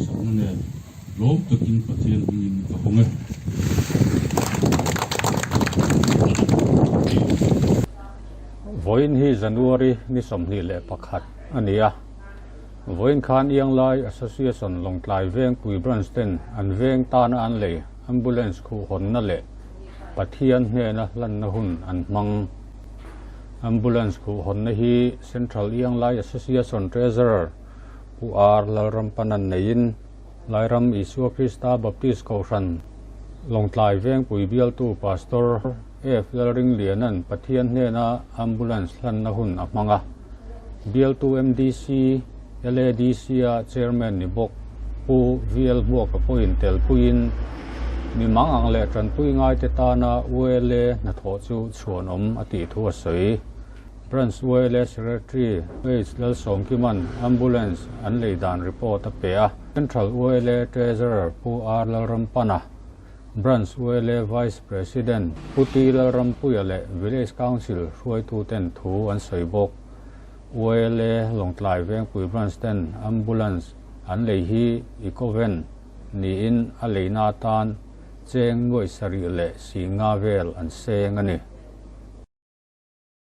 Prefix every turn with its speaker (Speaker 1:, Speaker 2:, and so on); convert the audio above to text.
Speaker 1: duhsakna nen lawm takin Pathian hmingin ka hawng e.
Speaker 2: Vawiin hi January ni 21 a ni a. Vawiin khan Ianglai Association Lawngtlai Vengpui Branch ten an veng tana an lei Ambulance khuhhawnna leh Pathian hnena hlanna hun an hmang. Ambulance khuhhawnna hi Central Ianglai Association Treasurer Pu R Lalrampanan neiin Lairam Isua Krista Baptist Kohhran Lawngtlai Vengpui bialtu Pastor F Lalringliana'n Pathian hnena Ambulance hlanna hun a hmang a. Bialtu MDC, LADC-a Chairman ni bawk Pu VL Hmuaka pawhin telpuiin mi mang ang leh tanpui ngaite tana ULA hnathawh chu chhuanawm a tih thu a sawi. Branch ULA Secretary H Lalsawmkima'n Ambulance an lei dan report a pe a. Central ULA Treasurer Pu R Lalrampana, Branch ULA Vice President Pu T Lalrampuia leh Village Council hruaituten thu an sawi bawk. ULA Lawngtlai Vengpui Branch ten Ambulance an lei hi Ecovan niin a leina atan cheng nuaih sarih leh si nga vel an seng a ni.